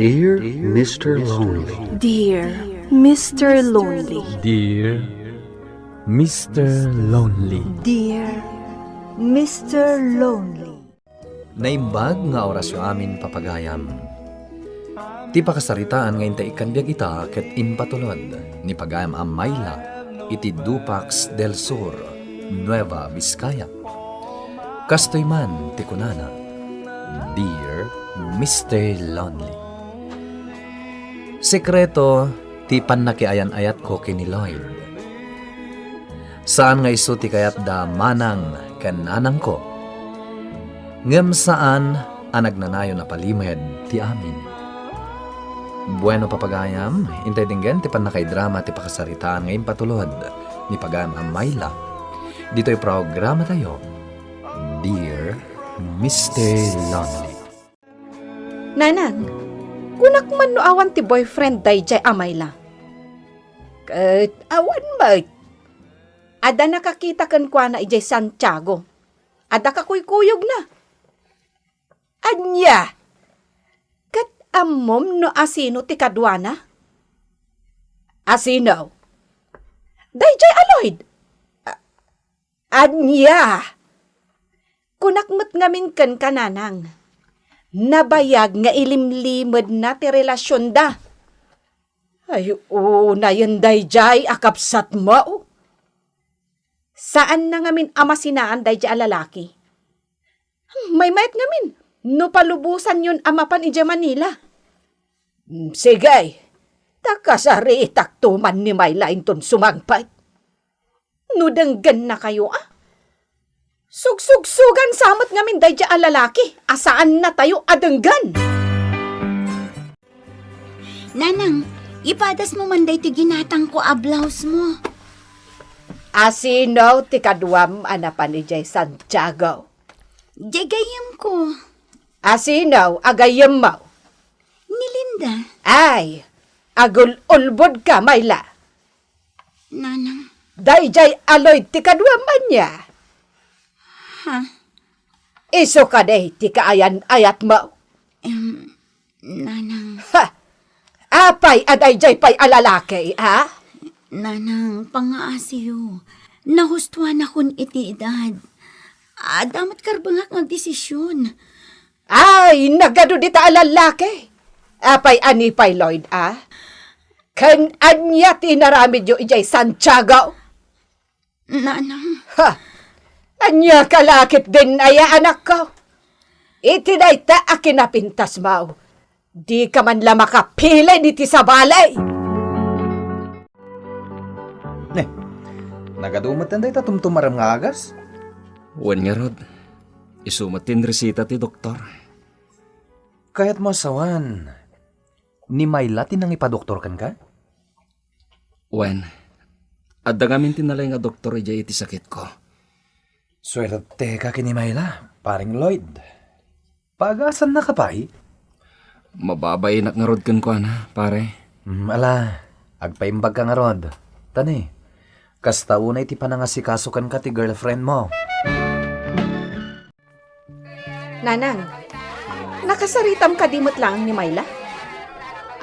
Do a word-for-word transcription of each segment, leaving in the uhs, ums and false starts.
Dear Mister Lonely. Dear Mister Lonely. Dear Mister Lonely. Dear Mister Lonely. Naimbag nga orasyo amin, papagayam. Ti pakasaritaan nga intay ikkan biag ita ket impatulod ni pagayam a Myla iti Dupax del Sur, Nueva Vizcaya. Kastoy man ti kunana, "Dear Mister Lonely." Sekreto ti pannakiayan-ayatko ken ni Lloyd. Saan nga isu ti kayatda manang ken nanangko. Ngem saan a nagnanayon a palimed ti amin. Bueno, papagayam, intay denggen ti pannakaidrama ti pakasaritaan nga impatulod ni pagayam a Myla ditoy programatayo, Dear Mister Lonely. Nanang, kunak man no awan ti boyfriend daydiay a Myla? Ket awan met. Adda nakakita kenkuana idiay Santiago. Adda kakuykuyogna. Ania? Ket ammom no asino ti kaduana? Asino? Daydiay a Lloyd. A-, ania? Kunak met ngamin kenka, nanang. Nabayag nga ilimlimedna ti relasionda. Ay, unayen daydiay a kabsatmo. Saanna ngamin a masinaan daydiay a lalaki. Maymayat ngamin no palubosanyon a mapan idiay Manila. Mm, sige, ta kasaritakto man ni Myla inton sumangpet. No denggennakayo a, sugsugsugan sa met ngamin daydiay a lalaki a saannatayo a denggen. Nanang, ipadasmo man daytoy ginatangko a blousemo. Asino ti kaduam a napan idiay Santiago? Diay gayyemko. Asino a gayyemmo? Ni Linda. Ay, agul-ulbodka, Myla. Nanang. Daydiay a Lloyd ti kaduam ania? Ha? Isu kadi ti kaayan-ayatmo? Em, Nanang. Ha! Apay a daydiay pay a lalaki, a? Nanang, pangngaasiyo. Nahustuanakon iti edad. Adda met karbengak nga agdesisyon. Ay, nagadu dita a lalaki. Apay a ni pay, Lloyd, a? Ken ania ti inaramidyo idiay Santiago? Nanang. Ha! Ania ka la ketdin aya, anakko? Iti dayta a kinapintasmo, dika man la makapili iti sabali. Ne, nagadu met dayta tumtumarem nga agas? Wen ngarud, isu met ti inresita ti doktor. Kayatmo a sawen, ni Myla ti nangipadoktor kenka? Wen, adda ngamin ti nalaing a doktor idiay iti sakitko. Suerteka ken ni Myla, Pareng Lloyd. Paagasannaka pay? Mababainak ngarud kenkuana, pare. Hmm, ala, agpaimbagka ngarud. Tani, kasta unay ti panangasikaso kenka ti girlfriendmo. Nanang, nakasaritam kadi met laeng ni Myla?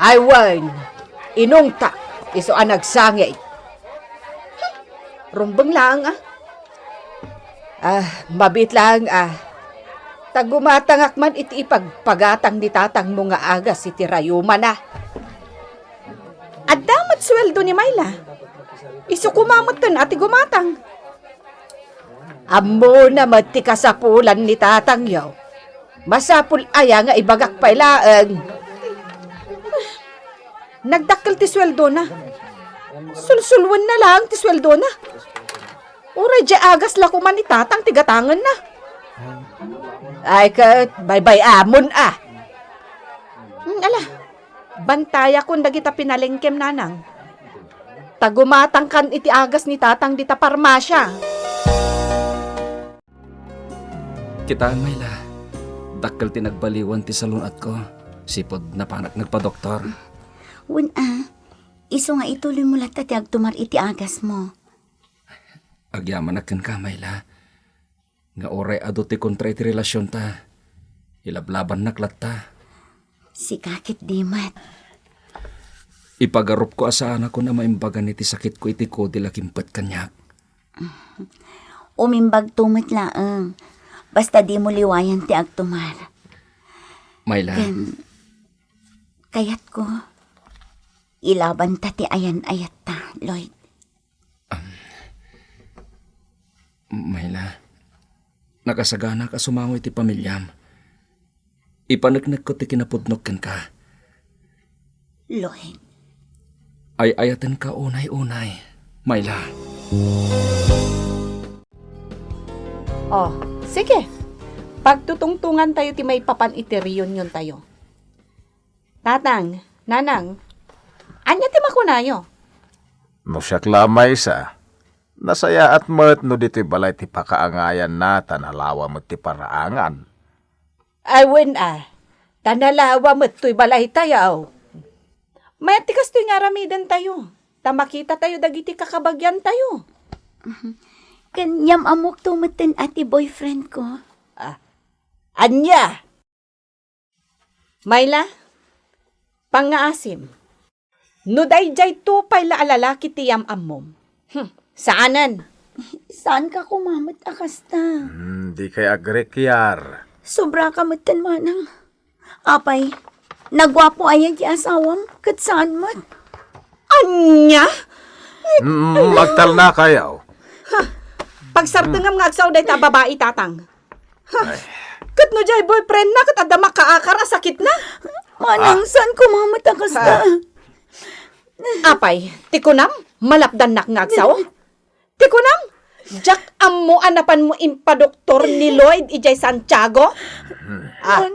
Ay wen, inungtak, isu a nagsangit. Hmm, rumbeng laeng a. Ah, mabiit laeng a. Ta gumatangak man iti ipagpagatang ni tatangmo nga agas iti rayumana. Adda met sueldo ni Myla. Isu koma metten a ti gumatang. Ammona met ti kasapulan ni tatangyo. Masapul aya nga ibagak pay laeng? Nagdakkel ti sueldona. Sulsulwenna laeng ti sueldona. Uray diay agas la koma ni tatang ti gatangenna. Ay ket, baybay-amon a. Hmm, ala, bantayakon dagita pinalengkem, nanang. Ta gumatangkan iti agas ni tatang dita parmasia. Kitaem, Myla, dakkel ti nagbaliwan ti salun-atko, sipud napanak nagpadoktor. Wen a, isu nga ituloymo latta ti agtumar iti agasmo. Agyamanak kenka, Myla, nga uray adu ti kontra iti relasionta, ilablabannak latta. Sika ket di met. Ipagarupko a saanakon a maimbagan iti sakitko iti kudil a kimpet kaniak. Umimbagto met laeng. Basta dimo liwayan ti agtumar. Myla. Ken, kayatko, ilabanta ti ayan-ayatta, Lloyd. Myla, nakasaganak a sumango iti pamiliam. Ipaneknekko ti kinapudnok kenka. Lloyd. Ay-ayatenka unay-unay, Myla. Oh, sige. Pagtutungtungan tayo ti maipapan iti reunion tayo. Tatang, Nanang, ania ti makunayo? No siak la maysa, nasayaat met no ditoy balay ti pakaangayanna ta nalawa met ti paraangan. Ay, wen a, ta nalawa met toy balaytayo. Mayat ti kastoy nga aramidentayo, ta makitatayo dagiti kakabagiantayo. Ken yam-ammokto metten a ti boyfriend ko. Ah, ania? Myla, pangngaasim. No daydiay to pay la a lalaki ti yam-ammom. Hmm, saanen. Saanka koma met a kasta. Hmm, dikay agrekyar. Sobraka metten, manang. Apay, naguapo aya ti asawam, ket saan met. Ania? Mm, agtalnakayo. Pagsartengam nga agsaw dayta a babai, tatang. Ay. Ket no diay boyfriendna ket adda makaakar a sakitna? Manang, ah, saan koma met a kasta? Ah. Apay, ti kunam, malapdannak nga agsaw? Ti kunam, diak ammo a napanmo impadoktor ni Lloyd idiay Santiago? Ah,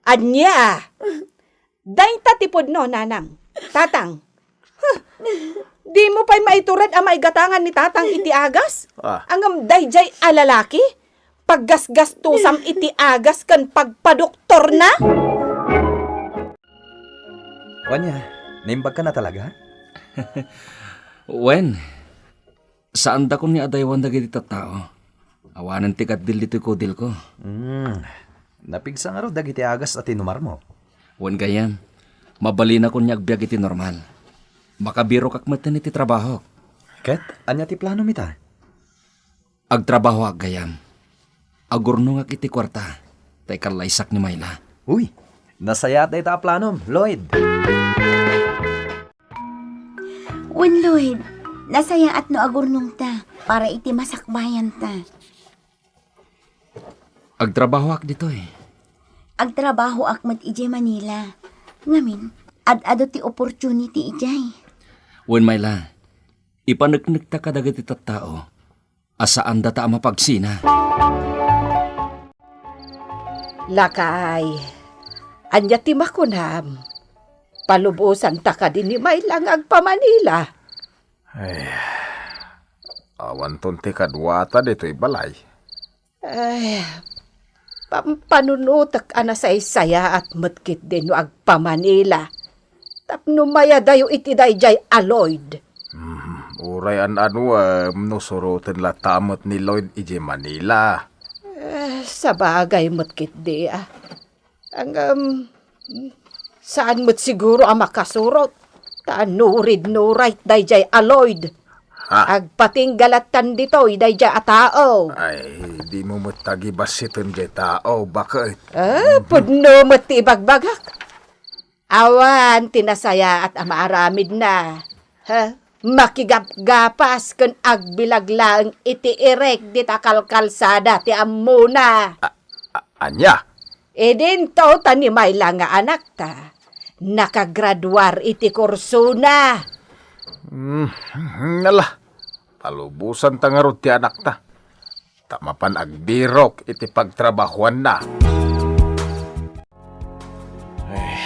ania? Dayta ti pudno, nanang. Tatang. Huh. Dimo pay maitured a maigatangan ni tatang iti agas? Ah. Ngem daydiay a lalaki, paggasgastusam iti agas ken pagpadoktorna? Wen, naimbagka na talaga? Wen, saandakon nga adaywan dagiti tattao. Awanen ti kaddil ditoy kudilko. Hmm. Napigsa ngarud dagiti agas a tinumarmo? Wen, gayyem, mabalinakon nga agbiag iti normal. Makabirokak metten iti trabahok. Ket ania ti planom ita? Agtrabahoak, gayyem. Agurnongak iti kuarta, ta ikallaysak ni Myla. Uy, nasayaat dayta a planom, Lloyd. Wen, Lloyd, nasayaat no agurnongta para iti masakbayanta. Agtrabahoak ditoy. Agtrabahoak met idiay Manila. Ngamin, ad-adu ti opportunity idiay. Wen, Myla, ipaneknekta kadagiti tattao a saandata a mapagsina. Lakay, ania ti makunam? Palubosanta kadi ni Myla nga agpa-Manila? Ay, awanton ti kaduata ditoy balay. Ay, pampanunotek a nasaysayaat met ketdi no agpa-Manila tapno mayadayo iti daydiay a Lloyd. Hmm, uray an-anuem no suroten latta met ni Lloyd idiay Manila. Eh, sabagay met ketdi, ah. Ngem, saan met siguro a makasurot, ta nurid no right daydiay a Lloyd. Ha? Agpatingga lattan ditoy daydiay a tao. Ay, dimo met tagibassiten diay tao, baket. Ah, pudno met ti ibagbagak. Awan ti nasayaat a maaramidna. Ha? Makigapgapas ken agbilag laeng iti irek dita kalkalsada ti ammona. A-, a-, ania? Idinto ta ni Myla nga anakta, nakagraduar iti kursona. Hmm, ala, palubosanta ngarud ti anakta, ta mapan agbirok iti pagtrabahoanna. Eh,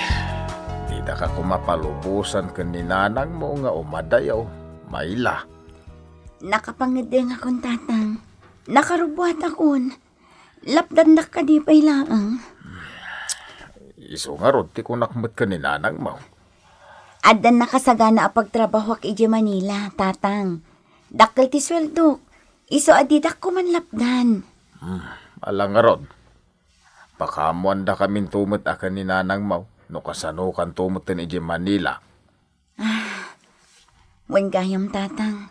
didaka koma palubosan ken ni nanangmo nga umadayo, Myla. Nakapangngedengakon, tatang. Nakarubuatakon. Lapdandak kadi pay laeng. Isu ngarud ti kunak met ken ni nanangmo. Addan nakasagana a pagtrabahoak idiay Manila, tatang. Dakkel ti sueldok. Isu a didak koman lapdan. Hmm, ala ngarud. Pakaammoandakaminto met a ken ni nanangmo. No kasanokanto metten idiay Manila? Wen gayam, Tatang.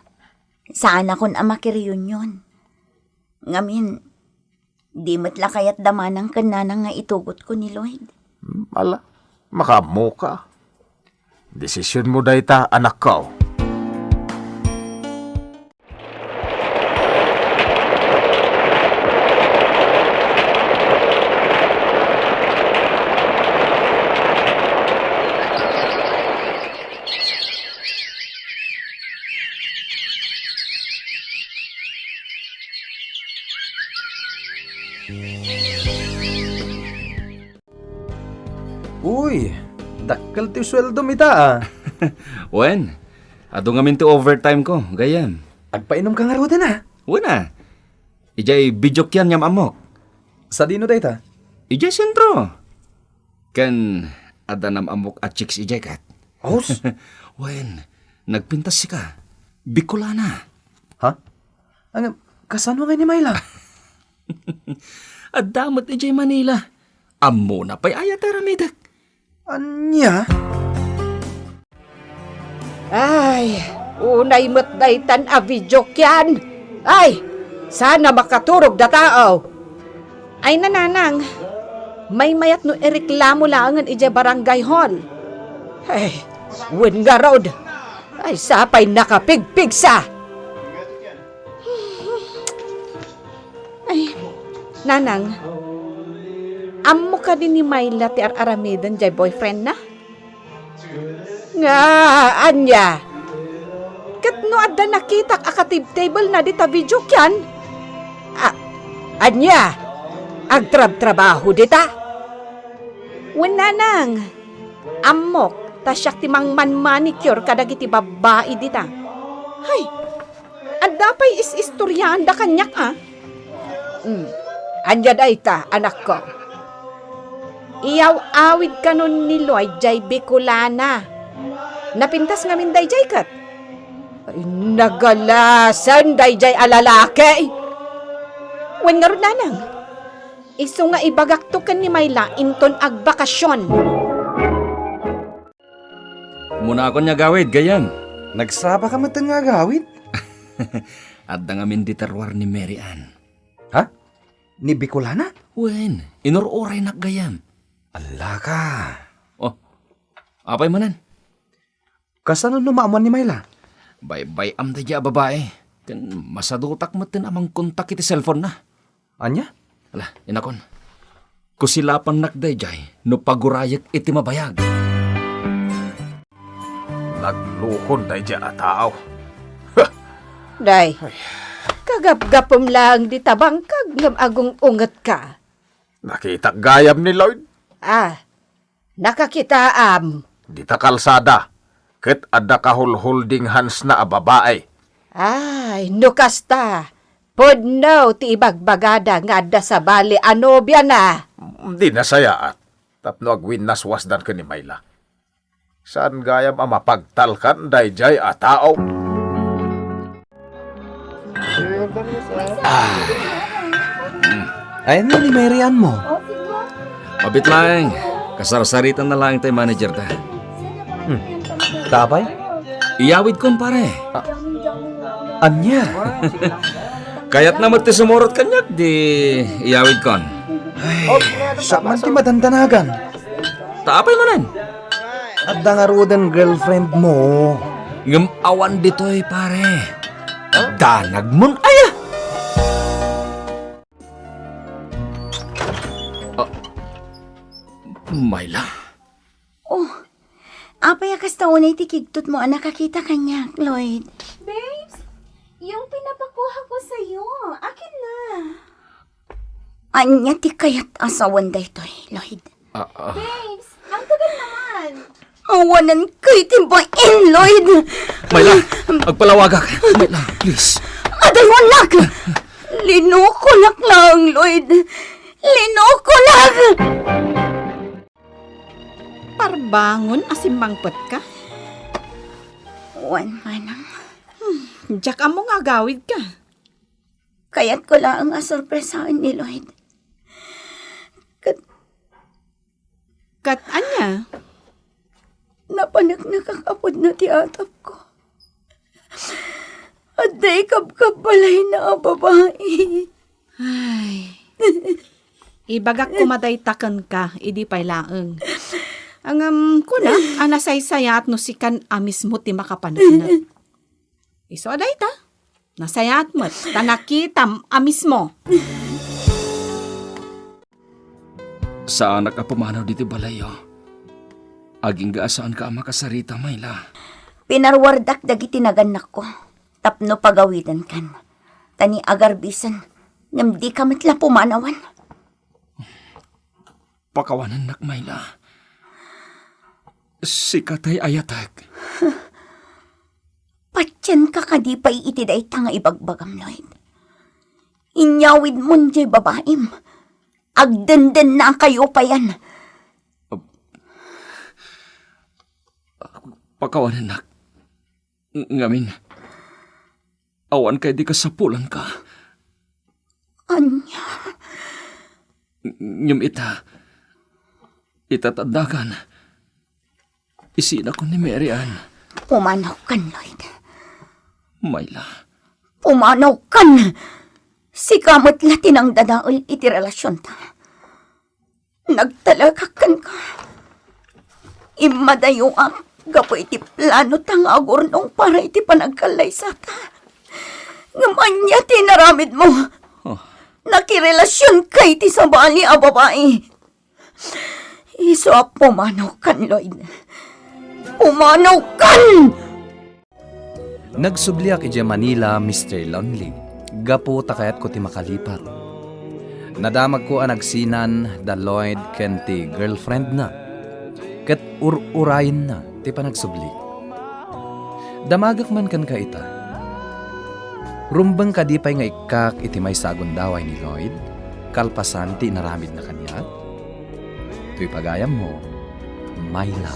Saanakon a makireunion. Ngamin, di met la kayat da manang ken nanang nga itugotko ni Lloyd. Ala, makaammoka. Desisionmo dayta, anakko. Uy, dakkel ti sueldom ita, a. Wen, adu ngamin ti overtime ko, gayyem. Agpainumka ngaruden, a? Wen, a. Idiay videokean nga am-ammok. Sadino dayta? Idiay sentro. Ken adda nam-ammok a chicks idiay ket. Aws? Wen, nagpintas sika. Bicolana. Ha? Ngem, kasano nga ni Myla? Adda met idiay Manila. Ammona pay aya ti aramidek. Ania? Ay, unay met daytan a videokean. Ay, saan a makaturog dataw. Ay, nanang, maymayat no ireklamo laengen idiay barangay hall. Ay, wen ngarud. Ay, sapay nakapigpigsa. Ay, nanang, ammo kadi ni Myla ti ar-aramiden jay boyfriend na? Nga, ania? Ket no adda nakitak a katibtable na dita videokean? A-, ania? Agtrabtrabaho dita? Wen, nanang, ammok ta siak ti mangman-manicure kadagiti babbai dita. Hay, adda pay is-istoriaanda kaniak, a? Hmm. Ania dayta, anakko? Iyaw-awid kanon ni Lloyd jay Bicolana. Napintas ngamin dayjay ket? Ay, nagalasen dayjay a lalaki! Wen ngarud, nanang, isu nga ibagakto ken ni Myla inton agbakasion. Munakon nga agawid, gayyem. Nagsapaka metten nga agawid? Adda ngamin dita ruar ni Mary Ann. Ha? Ni Bicolana? Wen, inur-uraynak gayyem. Allaka. Oh, apay manen? Kasano no maamuan ni Myla? Baybay-am daydiay a babai. Ken masadutak metten a mangkontak iti cellphone na. Ania? Ala, inakon. Kusilapannak daydiay no pagurayek iti mabayag. Naglukon daydiay a tao. Day, kagapgapem laeng dita bangkag ngem agung-ungetka. Nakitak gayam ni Lloyd. Ah, nakakitaam. Dita kalsada, ket adda kahulholding handsna a babai. Ay, no kasta, pudno ti ibagbagada nga adda sabali a nobiana. Di nasayaat, tapno agwinnaswasdan ken ni Myla. Saan gayam a mapagtalkan daydiay a tao? Ah. Ay, ano ni Mary Ann mo? Mabit laeng. Kasarsaritan na laeng tay manager da. Hmm. Tapay? Iyawid kon, pare. Ah. Ania? Kayatna met ti sumurot kaniak, di iyawid kon. Ay, siak man ti madandanagan. Ta apay manen? Adda ngaruden girlfriend mo. Ngem awan ditoy, pare. Danag mon aya? Ah, Myla? Oh, apay a kasta unay ti kigtot mo a nakakita kaniak, Lloyd? Babes, yung pinapakuha ko sa'yo, akin na. Ania ti kayat a sawen daytoy, Lloyd? Ah, ah. Babes, ang tagal naman. Awanan kay ti bain, Lloyd. Myla, agpalawagak. Myla, please. Adaywanak! Linukolak lang, Lloyd. Linukolak! Parbangon a simmangpetka? Wen, manang. Hmm, diak ammo nga agawidka. Kayatko laeng a sorpresaen ni Lloyd. Ket Ket ania Ah, napaneknekak a pudno ti atapko. Adda ikabkabbalayna a babai. Ay. Ibagak koma dayta kenka, idi pay laeng. Ngem, kunak a nasaysayaat no sikan a mismo ti makapaneknek. Isu a dayta, nasayaat met, ta nakitam a mismo. Saanak a pumanaw ditoy balayyo. Agingga a saanka a makasarita, Myla. Pinaruardak dagiti nagannakko tapno pagawidenkan. Ta ni agarbisen, ngem dika met la pumanawan. Pakawanennak, Myla. Sika tay ayatek. Patienka kadi pay iti dayta nga ibagbagam, Lloyd. Inyawidmon jay babaim. Agdendennakayo payen. Pakawanennak. Ngamin, awan kadi kasapulanka. Ania? Ngem ita, ita ta addakan. Isinakon ni Mary Ann. Pumanawkan, Lloyd. Myla. Pumanawkan! Sika met la ti nangdadael iti relasionta. Nagtalekak kenka. Immadayoak gapu iti planota nga agurnong para iti panagkallaysata. Ngem ania ti inaramidmo? Oh. Nakirelasionka iti sabali a babai. Isu a pumanawkan, Lloyd. Pumanawkan! Nagsubliak idiay Manila, Mister Lonely, gapu ta kayatko ti makalipat. Nadamagko a nagsinan da Lloyd ken ti girlfriendna, ket ur-urayenna ti panagsubli. Damagek man kenka ita. Rumbeng kadi pay nga ikkak iti maysa a gundaway ni Lloyd, kalpasan ti inaramidna kaniak? Toy pagayammo, Myla.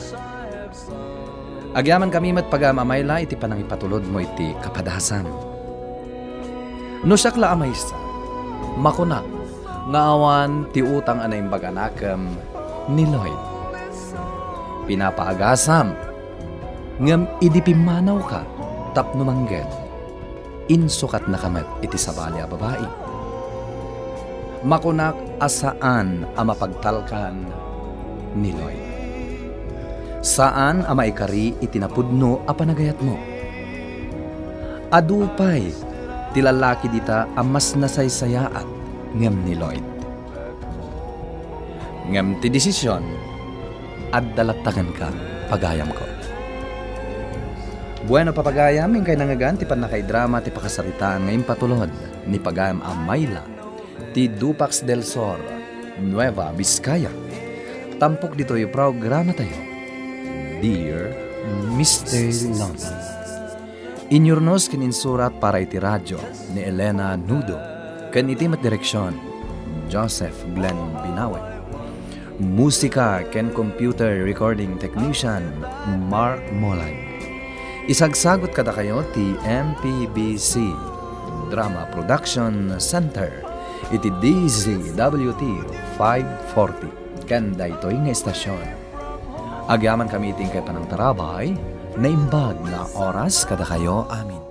Agyamankami met pagayam a Myla iti panangipatulodmo iti kapadasam. No siak la a maysa, makunak nga awan ti utang a naimbag a nakem ni Lloyd. Pinapaagasam, ngem idi pimmanawka tapno mangged, insukatnaka met iti sabali a babai. Makunak a saan a mapagtalkan ni Lloyd. Saan a maikari iti napudno a panagayatmo. Adu pay ti lalaki dita a mas nasaysayaat ngem ni Lloyd. Ngem ti desisyon, adda latta kenka, pagayamko. Bueno, papagayam, inkay nangngegan ti pannakaidrama ti pakasaritaan nga impatulod ni pagayam a Myla ti Dupax del Sur, Nueva Vizcaya. Tampok ditoy programatayo, Dear Mister Lonely. Inyurnos ken insurat para iti radio ni Elena Nudo, ken iti met direksion, Joseph Glenn Binawe. Musika ken computer recording technician, Mark Molag. Isagsagut kadakayo ti M P B C Drama Production Center iti D Z W T five forty ken daytoy nga estasion. Agyamankami iti inkay panangtarabay, naimbag nga oras kadakayo amin.